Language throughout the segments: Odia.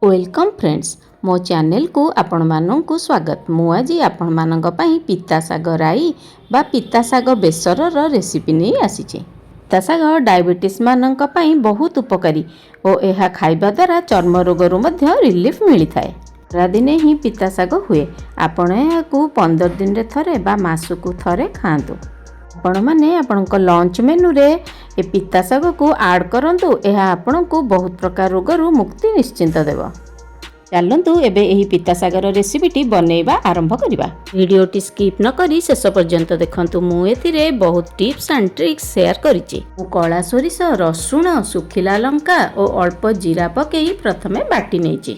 Welcome friends, ମୋ ଚ୍ୟାନେଲକୁ ଆପଣମାନଙ୍କୁ ସ୍ୱାଗତ। ମୁଁ ଆଜି ଆପଣମାନଙ୍କ ପାଇଁ ପିତା ଶାଗ ରାଇ ବା ପିତା ଶାଗ ବେସରର ରେସିପି ନେଇ ଆସିଛି। ପିତା ଶାଗ ଡାଇବେଟିସ୍ମାନଙ୍କ ପାଇଁ ବହୁତ ଉପକାରୀ ଓ ଏହା ଖାଇବା ଦ୍ୱାରା ଚର୍ମ ରୋଗରୁ ମଧ୍ୟ ରିଲିଫ୍ ମିଳିଥାଏ। ଖରାଦିନେ ହିଁ ପିତା ଶାଗ ହୁଏ। ଆପଣ ଏହାକୁ 15 ଦିନରେ ଥରେ ବା ମାସକୁ ଥରେ ଖାଆନ୍ତୁ। ଆପଣମାନେ ଆପଣଙ୍କ ଲଞ୍ଚ ମେନୁରେ ଏ ପିତା ଶାଗକୁ ଆଡ଼୍ କରନ୍ତୁ। ଏହା ଆପଣଙ୍କୁ ବହୁତ ପ୍ରକାର ରୋଗରୁ ମୁକ୍ତି ନିଶ୍ଚିନ୍ତ ଦେବ। ଚାଲନ୍ତୁ, ଏବେ ଏହି ପିତା ଶାଗର ରେସିପିଟି ବନେଇବା ଆରମ୍ଭ କରିବା। ଭିଡ଼ିଓଟି ସ୍କିପ୍ ନ କରି ଶେଷ ପର୍ଯ୍ୟନ୍ତ ଦେଖନ୍ତୁ। ମୁଁ ଏଥିରେ ବହୁତ ଟିପ୍ସ ଆଣ୍ଡ ଟ୍ରିକ୍ସ ସେୟାର କରିଛି। ମୁଁ କଳା ସୋରିଷ, ରସୁଣ, ଶୁଖିଲା ଲଙ୍କା ଓ ଅଳ୍ପ ଜିରା ପକାଇ ପ୍ରଥମେ ବାଟି ନେଇଛି।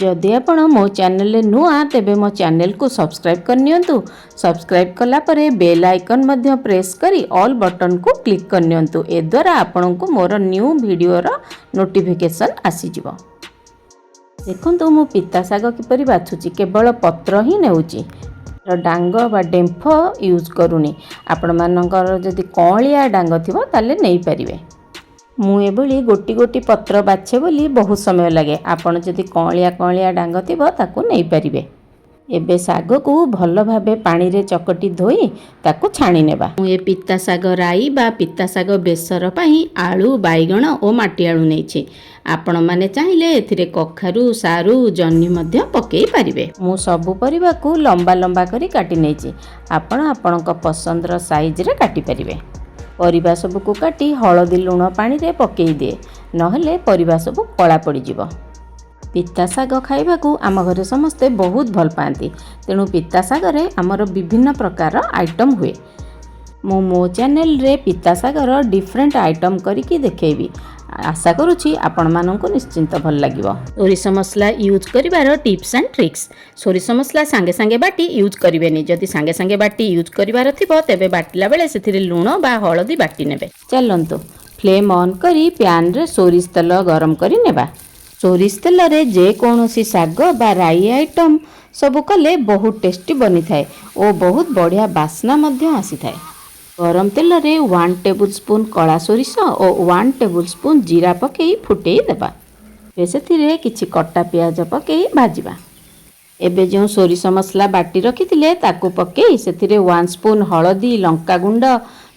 ଯଦି ଆପଣ ମୋ ଚ୍ୟାନେଲରେ ନୂଆ, ତେବେ ମୋ ଚ୍ୟାନେଲକୁ ସବସ୍କ୍ରାଇବ୍ କରିନିଅନ୍ତୁ। ସବସ୍କ୍ରାଇବ୍ କଲା ପରେ ବେଲ୍ ଆଇକନ୍ ମଧ୍ୟ ପ୍ରେସ୍ କରି ଅଲ୍ ବଟନ୍କୁ କ୍ଲିକ୍ କରିନିଅନ୍ତୁ। ଏଦ୍ୱାରା ଆପଣଙ୍କୁ ମୋର ନ୍ୟୁ ଭିଡ଼ିଓର ନୋଟିଫିକେସନ୍ ଆସିଯିବ। ଦେଖନ୍ତୁ, ମୁଁ ପିତା ଶାଗ କିପରି ବାଛୁଛି। କେବଳ ପତ୍ର ହିଁ ନେଉଛି, ଡାଙ୍ଗ ବା ଡେମ୍ଫ ୟୁଜ୍ କରୁନି। ଆପଣମାନଙ୍କର ଯଦି କଅଁଳିଆ ଡାଙ୍ଗ ଥିବ, ତାହେଲେ ନେଇପାରିବେ। ମୁଁ ଏଭଳି ଗୋଟି ଗୋଟି ପତ୍ର ବାଛେ ବୋଲି ବହୁତ ସମୟ ଲାଗେ। ଆପଣ ଯଦି କଅଁଳିଆ କଅଁଳିଆ ଡାଙ୍ଗ ଥିବ, ତାକୁ ନେଇପାରିବେ। ଏବେ ଶାଗକୁ ଭଲ ଭାବେ ପାଣିରେ ଚକଟି ଧୋଇ ତାକୁ ଛାଣି ନେବା। ମୁଁ ଏ ପିତା ଶାଗ ରାଇ ବା ପିତା ଶାଗ ବେସର ପାଇଁ ଆଳୁ, ବାଇଗଣ ଓ ମାଟି ଆଳୁ ନେଇଛି। ଆପଣମାନେ ଚାହିଁଲେ ଏଥିରେ କଖାରୁ, ସାରୁ, ଜହ୍ନି ମଧ୍ୟ ପକାଇ ପାରିବେ। ମୁଁ ସବୁ ପରିବାକୁ ଲମ୍ବା ଲମ୍ବା କରି କାଟି ନେଇଛି। ଆପଣ ଆପଣଙ୍କ ପସନ୍ଦର ସାଇଜରେ କାଟିପାରିବେ। ପରିବା ସବୁକୁ କାଟି ହଳଦୀ ଲୁଣ ପାଣିରେ ପକାଇ ଦିଏ, ନହେଲେ ପରିବା ସବୁ କଳା ପଡ଼ିଯିବ। ପିତା ଶାଗ ଖାଇବାକୁ ଆମ ଘରେ ସମସ୍ତେ ବହୁତ ଭଲ ପାଆନ୍ତି। ତେଣୁ ପିତା ଶାଗରେ ଆମର ବିଭିନ୍ନ ପ୍ରକାର ଆଇଟମ୍ ହୁଏ। ମୁଁ ମୋ ଚ୍ୟାନେଲରେ ପିତା ଶାଗର ଡିଫରେଣ୍ଟ ଆଇଟମ୍ କରିକି ଦେଖେଇବି। ଆଶା କରୁଛି ଆପଣମାନଙ୍କୁ ନିଶ୍ଚିନ୍ତ ଭଲ ଲାଗିବ। ସୋରିଷ ମସଲା ୟୁଜ୍ କରିବାର ଟିପ୍ସ ଆଣ୍ଡ ଟ୍ରିକ୍ସ। ସୋରିଷ ମସଲା ସାଙ୍ଗେ ସାଙ୍ଗେ ବାଟି ୟୁଜ୍ କରିବେନି। ଯଦି ସାଙ୍ଗେ ସାଙ୍ଗେ ବାଟି ୟୁଜ୍ କରିବାର ଥିବ, ତେବେ ବାଟିଲା ବେଳେ ସେଥିରେ ଲୁଣ ବା ହଳଦୀ ବାଟି ନେବେ। ଚାଲନ୍ତୁ, ଫ୍ଲେମ୍ ଅନ୍ କରି ପ୍ୟାନ୍ରେ ସୋରିଷ ତେଲ ଗରମ କରି ନେବା। ସୋରିଷ ତେଲରେ ଯେକୌଣସି ଶାଗ ବା ରାଇ ଆଇଟମ୍ ସବୁ କଲେ ବହୁତ ଟେଷ୍ଟି ବନିଥାଏ ଓ ବହୁତ ବଢ଼ିଆ ବାସ୍ନା ମଧ୍ୟ ଆସିଥାଏ। ଗରମ ତେଲରେ 1 ଟେବୁଲ୍ ସ୍ପୁନ୍ କଳା ସୋରିଷ ଓ 1 ଟେବୁଲ୍ ସ୍ପୁନ୍ ଜିରା ପକାଇ ଫୁଟେଇ ଦେବା। ଏବେ ସେଥିରେ କିଛି କଟା ପିଆଜ ପକାଇ ଭାଜିବା। ଏବେ ଯେଉଁ ସୋରିଷ ମସଲା ବାଟି ରଖିଥିଲେ, ତାକୁ ପକାଇ ସେଥିରେ 1 ସ୍ପୁନ୍ ହଳଦୀ, ଲଙ୍କାଗୁଣ୍ଡ,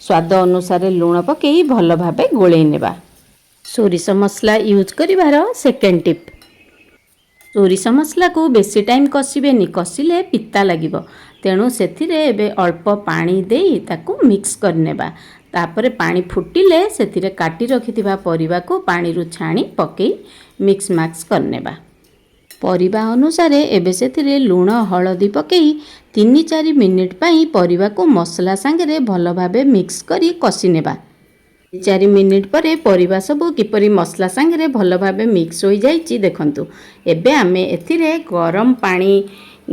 ସ୍ୱାଦ ଅନୁସାରେ ଲୁଣ ପକାଇ ଭଲ ଭାବେ ଗୋଳେଇ ନେବା। ସୋରିଷ ମସଲା ୟୁଜ୍ କରିବାର ସେକେଣ୍ଡ ଟିପ୍: ସୋରିଷ ମସଲାକୁ ବେଶୀ ଟାଇମ୍ କଷିବେନି, କଷିଲେ ପିତା ଲାଗିବ। ତେଣୁ ସେଥିରେ ଏବେ ଅଳ୍ପ ପାଣି ଦେଇ ତାକୁ ମିକ୍ସ କରିନେବା। ତାପରେ ପାଣି ଫୁଟିଲେ ସେଥିରେ କାଟି ରଖିଥିବା ପରିବାକୁ ପାଣିରୁ ଛାଣି ପକାଇ ମିକ୍ସ ମାକ୍ସ କରିନେବା। ପରିବା ଅନୁସାରେ ଏବେ ସେଥିରେ ଲୁଣ, ହଳଦୀ ପକାଇ 3-4 ମିନିଟ୍ ପାଇଁ ପରିବାକୁ ମସଲା ସାଙ୍ଗରେ ଭଲ ଭାବେ ମିକ୍ସ କରି କଷି ନେବା। 4 ମିନିଟ୍ ପରେ ପରିବା ସବୁ କିପରି ମସଲା ସାଙ୍ଗରେ ଭଲ ଭାବେ ମିକ୍ସ ହୋଇଯାଇଛି ଦେଖନ୍ତୁ। ଏବେ ଆମେ ଏଥିରେ ଗରମ ପାଣି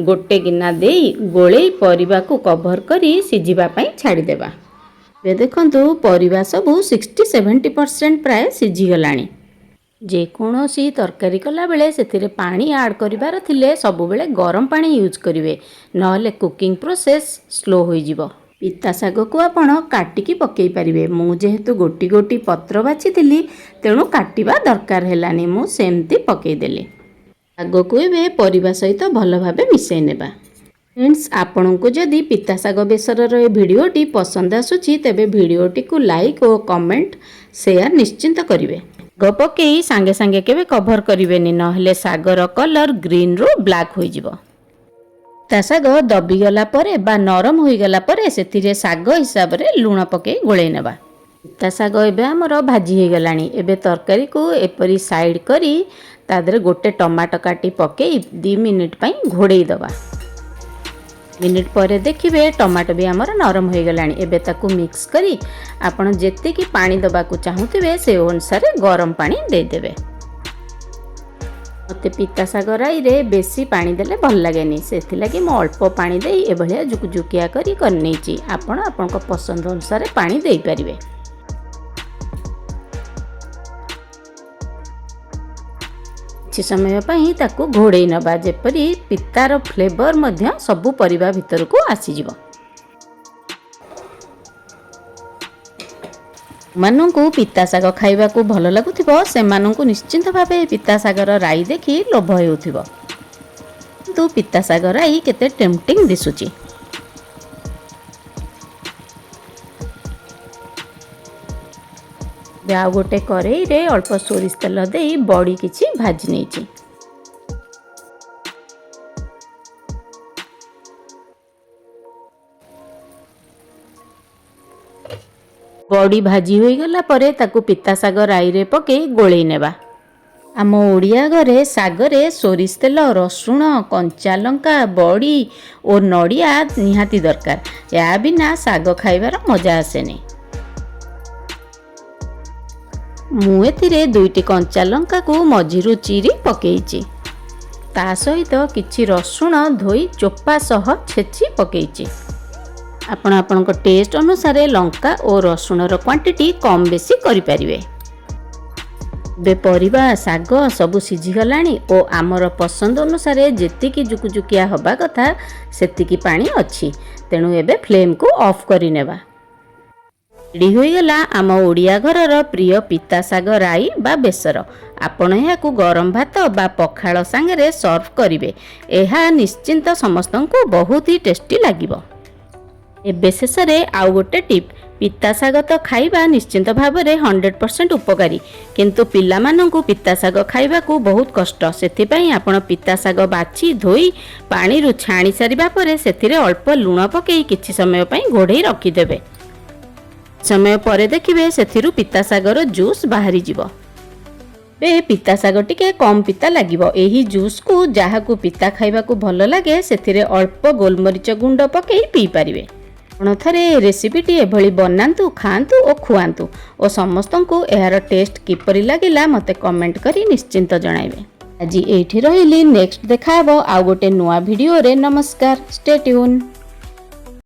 ଗୋଟେ ଗିନା ଦେଇ ଗୋଳେଇ ପରିବାକୁ କଭର କରି ସିଝିବା ପାଇଁ ଛାଡ଼ିଦେବା। ଏବେ ଦେଖନ୍ତୁ, ପରିବା ସବୁ 60-70% ପ୍ରାୟ ସିଝିଗଲାଣି। ଯେକୌଣସି ତରକାରୀ କଲାବେଳେ ସେଥିରେ ପାଣି ଆଡ଼୍ କରିବାର ଥିଲେ ସବୁବେଳେ ଗରମ ପାଣି ୟୁଜ୍ କରିବେ, ନହେଲେ କୁକିଂ ପ୍ରୋସେସ୍ ସ୍ଲୋ ହୋଇଯିବ। ପିତା ଶାଗକୁ ଆପଣ କାଟିକି ପକାଇ ପାରିବେ। ମୁଁ ଯେହେତୁ ଗୋଟି ଗୋଟି ପତ୍ର ବାଛିଥିଲି, ତେଣୁ କାଟିବା ଦରକାର ହେଲାନି, ମୁଁ ସେମିତି ପକାଇଦେଲି। ଶାଗକୁ ଏବେ ପରିବା ସହିତ ଭଲ ଭାବେ ମିଶାଇ ନେବା। ଫ୍ରେଣ୍ଡସ୍, ଆପଣଙ୍କୁ ଯଦି ପିତା ଶାଗ ବେସରର ଏ ଭିଡ଼ିଓଟି ପସନ୍ଦ ଆସୁଛି, ତେବେ ଭିଡ଼ିଓଟିକୁ ଲାଇକ୍ ଓ କମେଣ୍ଟ, ସେୟାର ନିଶ୍ଚିନ୍ତ କରିବେ। ଶାଗ ପକାଇ ସାଙ୍ଗେ ସାଙ୍ଗେ କେବେ କଭର କରିବେନି, ନହେଲେ ଶାଗର କଲର୍ ଗ୍ରୀନ୍ରୁ ବ୍ଲାକ୍ ହୋଇଯିବ। ପିତା ଶାଗ ଦବିଗଲା ପରେ ବା ନରମ ହୋଇଗଲା ପରେ ସେଥିରେ ଶାଗ ହିସାବରେ ଲୁଣ ପକାଇ ଗୋଳେଇ ନେବା। ପିତା ଶାଗ ଏବେ ଆମର ଭାଜି ହୋଇଗଲାଣି। ଏବେ ତରକାରୀକୁ ଏପରି ସାଇଡ଼୍ କରି ତା ଦେହରେ ଗୋଟେ ଟମାଟୋ କାଟି ପକାଇ 2 ମିନିଟ୍ ପାଇଁ ଘୋଡ଼େଇ ଦେବା। ମିନିଟ୍ ପରେ ଦେଖିବେ, ଟମାଟୋ ବି ଆମର ନରମ ହୋଇଗଲାଣି। ଏବେ ତାକୁ ମିକ୍ସ କରି ଆପଣ ଯେତିକି ପାଣି ଦେବାକୁ ଚାହୁଁଥିବେ, ସେ ଅନୁସାରେ ଗରମ ପାଣି ଦେଇଦେବେ। ମୋତେ ପିତା ଶାଗ ରାଇରେ ବେଶୀ ପାଣି ଦେଲେ ଭଲ ଲାଗେନି, ସେଥିଲାଗି ମୁଁ ଅଳ୍ପ ପାଣି ଦେଇ ଏଭଳିଆ ଜୁକୁଜୁକିଆ କରି କରିନେଇଛି। ଆପଣ ଆପଣଙ୍କ ପସନ୍ଦ ଅନୁସାରେ ପାଣି ଦେଇପାରିବେ। କିଛି ସମୟ ପାଇଁ ତାକୁ ଘୋଡ଼େଇ ନେବା, ଯେପରି ପିତାର ଫ୍ଲେଭର ମଧ୍ୟ ସବୁ ପରିବା ଭିତରକୁ ଆସିଯିବ। ମାନଙ୍କୁ ପିତା ଶାଗ ଖାଇବାକୁ ଭଲ ଲାଗୁଥିବ, ସେମାନଙ୍କୁ ନିଶ୍ଚିନ୍ତ ଭାବେ ପିତା ଶାଗର ରାଇ ଦେଖି ଲୋଭ ହେଉଥିବ। କିନ୍ତୁ ପିତା ଶାଗ ରାଇ କେତେ ଟେମ୍ପଟିଂ ଦିଶୁଛି। ଏବେ ଆଉ ଗୋଟେ କରେଇରେ ଅଳ୍ପ ସୋରିଷ ତେଲ ଦେଇ ବଡ଼ି କିଛି ଭାଜି ନେଇଛି। ବଡ଼ି ଭାଜି ହୋଇଗଲା ପରେ ତାକୁ ପିତା ଶାଗ ରାଇରେ ପକେଇ ଗୋଳେଇ ନେବା। ଆମ ଓଡ଼ିଆ ଘରେ ଶାଗରେ ସୋରିଷ ତେଲ, ରସୁଣ, କଞ୍ଚା ଲଙ୍କା, ବଡ଼ି ଓ ନଡ଼ିଆ ନିହାତି ଦରକାର। ଏହା ବିନା ଶାଗ ଖାଇବାର ମଜା ଆସେନି। ମୁଁ ଏଥିରେ ଦୁଇଟି କଞ୍ଚା ଲଙ୍କାକୁ ମଝିରୁ ଚିରି ପକେଇଛି। ତା ସହିତ କିଛି ରସୁଣ ଧୋଇ ଚୋପା ସହ ଛେଚି ପକେଇଛି। ଆପଣ ଆପଣଙ୍କ ଟେଷ୍ଟ ଅନୁସାରେ ଲଙ୍କା ଓ ରସୁଣର କ୍ୱାଣ୍ଟିଟି କମ୍ ବେଶୀ କରିପାରିବେ। ଏବେ ପରିବା, ଶାଗ ସବୁ ସିଝିଗଲାଣି ଓ ଆମର ପସନ୍ଦ ଅନୁସାରେ ଯେତିକି ଜୁକୁଜୁକିଆ ହେବା କଥା ସେତିକି ପାଣି ଅଛି। ତେଣୁ ଏବେ ଫ୍ଲେମ୍କୁ ଅଫ୍ କରିନେବା। ରେଡ଼ି ହୋଇଗଲା ଆମ ଓଡ଼ିଆ ଘରର ପ୍ରିୟ ପିତା ଶାଗ ରାଇ ବା ବେସର। ଆପଣ ଏହାକୁ ଗରମ ଭାତ ବା ପଖାଳ ସାଙ୍ଗରେ ସର୍ଭ କରିବେ। ଏହା ନିଶ୍ଚିନ୍ତ ସମସ୍ତଙ୍କୁ ବହୁତ ହି ଟେଷ୍ଟି ଲାଗିବ। ଏବେ ଶେଷରେ ଆଉ ଗୋଟେ ଟିପ୍। ପିତା ଶାଗ ତ ଖାଇବା ନିଶ୍ଚିନ୍ତ ଭାବରେ 100% ଉପକାରୀ, କିନ୍ତୁ ପିଲାମାନଙ୍କୁ ପିତା ଶାଗ ଖାଇବାକୁ ବହୁତ କଷ୍ଟ। ସେଥିପାଇଁ ଆପଣ ପିତା ଶାଗ ବାଛି ଧୋଇ ପାଣିରୁ ଛାଣି ସାରିବା ପରେ ସେଥିରେ ଅଳ୍ପ ଲୁଣ ପକାଇ କିଛି ସମୟ ପାଇଁ ଘୋଡ଼େଇ ରଖିଦେବେ। ସମୟ ପରେ ଦେଖିବେ ସେଥିରୁ ପିତା ଶାଗର ଜୁସ୍ ବାହାରିଯିବ। ଏବେ ପିତା ଶାଗ ଟିକେ କମ୍ ପିତା ଲାଗିବ। ଏହି ଜୁସ୍କୁ ଯାହାକୁ ପିତା ଖାଇବାକୁ ଭଲ ଲାଗେ, ସେଥିରେ ଅଳ୍ପ ଗୋଲମରିଚ ଗୁଣ୍ଡ ପକାଇ ପିଇପାରିବେ। ଆପଣ ଥରେ ଏ ରେସିପିଟି ଏଭଳି ବନାନ୍ତୁ, ଖାଆନ୍ତୁ ଓ ଖୁଆନ୍ତୁ ଓ ସମସ୍ତଙ୍କୁ ଏହାର ଟେଷ୍ଟ କିପରି ଲାଗିଲା ମୋତେ କମେଣ୍ଟ କରି ନିଶ୍ଚିନ୍ତ ଜଣାଇବେ। ଆଜି ଏଇଠି ରହିଲି। ନେକ୍ସଟ ଦେଖାହେବ ଆଉ ଗୋଟେ ନୂଆ ଭିଡ଼ିଓରେ। ନମସ୍କାର, ଷ୍ଟେ ଟ୍ୟୁନ୍।